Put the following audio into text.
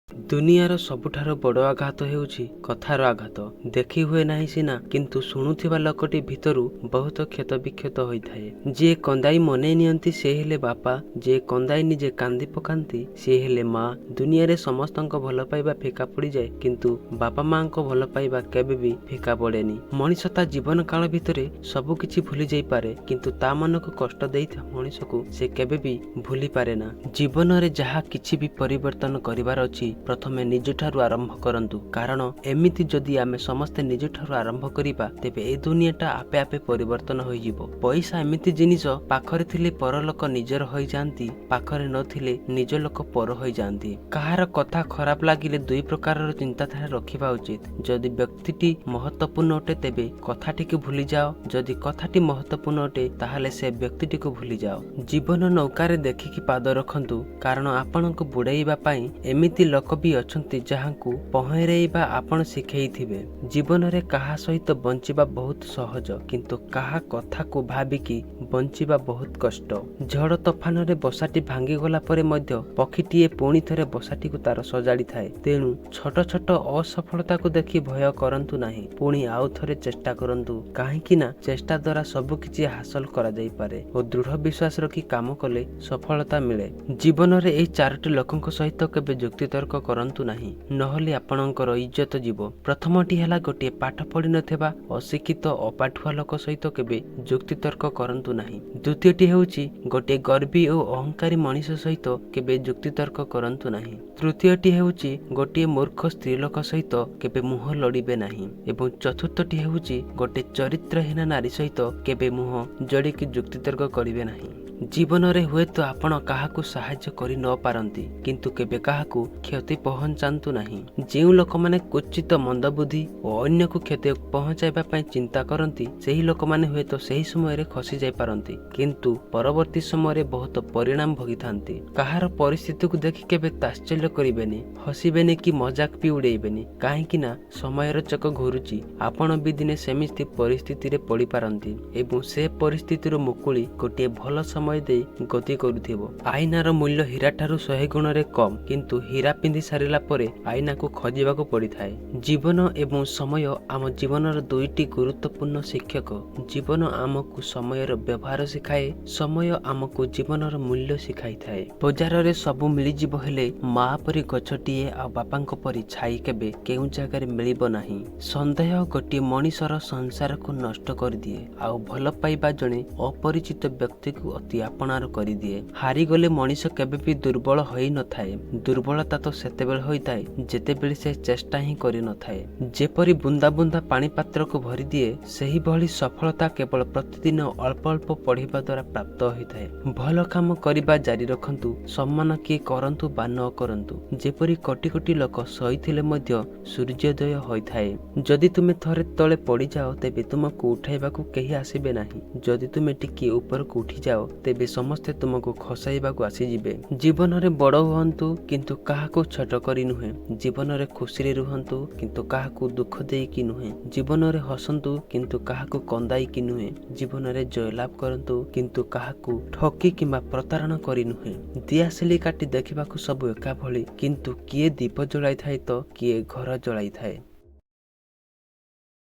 ଦୁନିଆର ସବୁଠାରୁ ବଡ଼ ଆଘାତ ହେଉଛି କଥାର ଆଘାତ। ଦେଖି ହୁଏ ନାହିଁ ସିନା, କିନ୍ତୁ ଶୁଣୁଥିବା ଲୋକଟି ଭିତରୁ ବହୁତ କ୍ଷତବିକ୍ଷତ ହୋଇଥାଏ। ଯିଏ କନ୍ଦାଇ ମନେଇ ନିଅନ୍ତି ସେ ହେଲେ ବାପା, ଯିଏ କନ୍ଦାଇ ନିଜେ କାନ୍ଦି ପକାନ୍ତି ସିଏ ହେଲେ ମା। ଦୁନିଆରେ ସମସ୍ତଙ୍କ ଭଲ ପାଇବା ଫିକା ପଡ଼ିଯାଏ, କିନ୍ତୁ ବାପା ମାଙ୍କ ଭଲ ପାଇବା କେବେ ବି ଫିକା ପଡ଼େନି। ମଣିଷ ତା ଜୀବନ କାଳ ଭିତରେ ସବୁ କିଛି ଭୁଲି ଯାଇପାରେ, କିନ୍ତୁ ତା ମନକୁ କଷ୍ଟ ଦେଇଥିବା ମଣିଷକୁ ସେ କେବେ ବି ଭୁଲି ପାରେ ନା। ଜୀବନରେ ଯାହା କିଛି ବି ପରିବର୍ତ୍ତନ କରିବାର ଅଛି, ପ୍ରଥମେ ନିଜଠାରୁ ଆରମ୍ଭ କରନ୍ତୁ। କାରଣ ଏମିତି ଯଦି ଆମେ ସମସ୍ତେ ନିଜଠାରୁ ଆରମ୍ଭ କରିବା, ତେବେ ଏ ଦୁନିଆଟା ଆପେ ଆପେ ପରିବର୍ତ୍ତନ ହୋଇଯିବ। ପଇସା ଏମିତି ଜିନିଷ, ପାଖରେ ଥିଲେ ପରଲୋକ ନିଜର ହୋଇଯାଆନ୍ତି, ପାଖରେ ନଥିଲେ ନିଜ ଲୋକ ପର ହୋଇଯାଆନ୍ତି। କାହାର କଥା ଖରାପ ଲାଗିଲେ ଦୁଇ ପ୍ରକାରର ଚିନ୍ତାଧାରା ରଖିବା ଉଚିତ। ଯଦି ବ୍ୟକ୍ତିଟି ମହତ୍ୱପୂର୍ଣ୍ଣ ଅଟେ, ତେବେ କଥାଟିକୁ ଭୁଲିଯାଅ। ଯଦି କଥାଟି ମହତ୍ୱପୂର୍ଣ୍ଣ ଅଟେ, ତାହେଲେ ସେ ବ୍ୟକ୍ତିଟିକୁ ଭୁଲିଯାଅ। ଜୀବନ ନୌକାରେ ଦେଖିକି ପାଦ ରଖନ୍ତୁ, କାରଣ ଆପଣଙ୍କୁ ବୁଡ଼େଇବା ପାଇଁ ଏମିତି ଲୋକ ବି ଅଛନ୍ତି ଯାହାଙ୍କୁ ପହଁରେଇବା ଆପଣ ଶିଖେଇଥିବେ। ଜୀବନରେ କାହା ସହିତ ବଞ୍ଚିବା ବହୁତ ସହଜ, କିନ୍ତୁ କାହା କଥାକୁ ଭାବିକି ବଞ୍ଚିବା ବହୁତ କଷ୍ଟ। ଝଡ଼ ତୋଫାନରେ ବସାଟି ଭାଙ୍ଗିଗଲା ପରେ ମଧ୍ୟ ପକ୍ଷୀଟିଏ ପୁଣି ଥରେ ବସାଟିକୁ ତାର ସଜାଡ଼ିଥାଏ। ତେଣୁ ଛୋଟ ଛୋଟ ଅସଫଳତାକୁ ଦେଖି ଭୟ କରନ୍ତୁ ନାହିଁ, ପୁଣି ଆଉ ଥରେ ଚେଷ୍ଟା କରନ୍ତୁ, କାହିଁକି ନା ଚେଷ୍ଟା ଦ୍ୱାରା ସବୁ କିଛି ହାସଲ କରାଯାଇପାରେ ଓ ଦୃଢ଼ ବିଶ୍ୱାସ ରଖି କାମ କଲେ ସଫଳତା ମିଳେ। ଜୀବନରେ ଏହି ଚାରୋଟି ଲୋକଙ୍କ ସହିତ କେବେ ଯୁକ୍ତିତର୍କ କରନ୍ତୁ ନାହିଁ, ନହେଲେ ଆପଣଙ୍କର ଇଜ୍ଜତ ଯିବ। ପ୍ରଥମଟି ହେଲା ଗୋଟିଏ ପାଠ ପଢ଼ିନଥିବା ଅଶିକ୍ଷିତ ଅପାଠୁଆ ଲୋକ ସହିତ କେବେ ଯୁକ୍ତିତର୍କ କରନ୍ତୁ ନାହିଁ। ଦ୍ୱିତୀୟଟି ହେଉଛି ଗୋଟିଏ ଗର୍ବୀ ଓ ଅହଙ୍କାରୀ ମଣିଷ ସହିତ କେବେ ଯୁକ୍ତିତର୍କ କରନ୍ତୁ ନାହିଁ। ତୃତୀୟଟି ହେଉଛି ଗୋଟିଏ ମୂର୍ଖ ସ୍ତ୍ରୀ ଲୋକ ସହିତ କେବେ ମୁହଁ ଲୋଡ଼ିବେ ନାହିଁ, ଏବଂ ଚତୁର୍ଥଟି ହେଉଛି ଗୋଟିଏ ଚରିତ୍ରହୀନ ନାରୀ ସହିତ କେବେ ମୁହଁ ଯୋଡ଼ିକି ଯୁକ୍ତିତର୍କ କରିବେ ନାହିଁ। ଜୀବନରେ ହୁଏତ ଆପଣ କାହାକୁ ସାହାଯ୍ୟ କରି ନ ପାରନ୍ତି, କିନ୍ତୁ କେବେ କାହାକୁ କ୍ଷତି ପହଞ୍ଚାନ୍ତୁ ନାହିଁ। ଯେଉଁ ଲୋକମାନେ କୁତ୍ସିତ, ମନ୍ଦବୁଦ୍ଧି ଓ ଅନ୍ୟକୁ କ୍ଷତି ପହଞ୍ଚାଇବା ପାଇଁ ଚିନ୍ତା କରନ୍ତି, ସେହି ଲୋକମାନେ ହୁଏତ ସେହି ସମୟରେ ଖସି ଯାଇପାରନ୍ତି, କିନ୍ତୁ ପରବର୍ତ୍ତୀ ସମୟରେ ବହୁତ ପରିଣାମ ଭୋଗିଥାନ୍ତି। କାହାର ପରିସ୍ଥିତିକୁ ଦେଖି କେବେ ତାତ୍ସଲ୍ୟ କରିବେନି, ହସିବେନି କି ମଜାକ ବି ଉଡ଼େଇବେନି, କାହିଁକି ନା ସମୟର ଚକ ଘୁରୁଛି। ଆପଣ ବି ଦିନେ ସେମିତି ପରିସ୍ଥିତିରେ ପଡ଼ିପାରନ୍ତି ଏବଂ ସେ ପରିସ୍ଥିତିରୁ ମୁକୁଳି ଗୋଟିଏ ଭଲ ସମୟ ଦେଇ ଗତି କରୁଥିବ। ଆଇନାର ମୂଲ୍ୟ ହୀରାଠାରୁ 100 ଗୁଣରେ କମ୍, କିନ୍ତୁ ହୀରା ପିନ୍ଧି ସାରିଲା ପରେ ଆଇନାକୁ ଖୋଜିବାକୁ ପଡ଼ିଥାଏ। ଜୀବନ ଏବଂ ସମୟ ଆମ ଜୀବନର ଦୁଇଟି ଗୁରୁତ୍ୱପୂର୍ଣ୍ଣ ଶିକ୍ଷକ। ଜୀବନ ଆମକୁ ସମୟର ବ୍ୟବହାର ଶିଖାଏ, ସମୟ ଆମକୁ ଜୀବନର ମୂଲ୍ୟ ଶିଖାଇଥାଏ। ବଜାରରେ ସବୁ ମିଳିଯିବ, ହେଲେ ମା ପରି ଗଛଟିଏ ଆଉ ବାପାଙ୍କ ପରି ଛାଇ କେବେ କେଉଁ ଜାଗାରେ ମିଳିବ ନାହିଁ। ସନ୍ଦେହ ଗୋଟିଏ ମଣିଷର ସଂସାରକୁ ନଷ୍ଟ କରିଦିଏ, ଆଉ ଭଲ ପାଇବା ଜଣେ ଅପରିଚିତ ବ୍ୟକ୍ତିକୁ ଅତି ଆପଣାର କରିଦିଏ। ହାରିଗଲେ ମଣିଷ କେବେ ବି ଦୁର୍ବଳ ହୋଇନଥାଏ, ଦୁର୍ବଳତା ତ ସେତେବେଳେ ହୋଇଥାଏ ଯେତେବେଳେ ସେ ଚେଷ୍ଟା ହିଁ କରିନଥାଏ। ଯେପରି ବୁନ୍ଦା ବୁନ୍ଦା ପାଣି ପାତ୍ରକୁ ଭରିଦିଏ, ସେହିଭଳି ସଫଳତା କେବଳ ପ୍ରତିଦିନ ଅଳ୍ପ ଅଳ୍ପ ପଢ଼ିବା ଦ୍ୱାରା ପ୍ରାପ୍ତ ହୋଇଥାଏ। ଭଲ କାମ କରିବା ଜାରି ରଖନ୍ତୁ, ସମ୍ମାନ କିଏ କରନ୍ତୁ ବା ନ କରନ୍ତୁ। ଯେପରି କୋଟି କୋଟି ଲୋକ ଶୋଇଥିଲେ ମଧ୍ୟ ସୂର୍ଯ୍ୟୋଦୟ ହୋଇଥାଏ। ଯଦି ତୁମେ ଥରେ ତଳେ ପଡ଼ିଯାଅ, ତେବେ ତୁମକୁ ଉଠାଇବାକୁ କେହି ଆସିବେ ନାହିଁ। ଯଦି ତୁମେ ଟିକିଏ ଉପରକୁ ଉଠିଯାଅ, ତେବେ ସମସ୍ତେ ତୁମକୁ ଖସାଇବାକୁ ଆସିଯିବେ। ଜୀବନରେ ବଡ଼ ହୁଅନ୍ତୁ, କିନ୍ତୁ କାହାକୁ ଛୋଟ କରି ନୁହେଁ। ଜୀବନରେ ଖୁସିରେ ରୁହନ୍ତୁ, କିନ୍ତୁ କାହାକୁ ଦୁଃଖ ଦେଇକି ନୁହେଁ। ଜୀବନରେ ହସନ୍ତୁ, କିନ୍ତୁ କାହାକୁ କନ୍ଦାଇକି ନୁହେଁ। ଜୀବନରେ ଜୟଲାଭ କରନ୍ତୁ, କିନ୍ତୁ କାହାକୁ ଠକି କିମ୍ବା ପ୍ରତାରଣା କରି ନୁହେଁ। ଦିଆସିଲି କାଠି ଦେଖିବାକୁ ସବୁ ଏକା ଭଳି, କିନ୍ତୁ କିଏ ଦୀପ ଜଳାଇଥାଏ ତ କିଏ ଘର ଜଳାଇଥାଏ।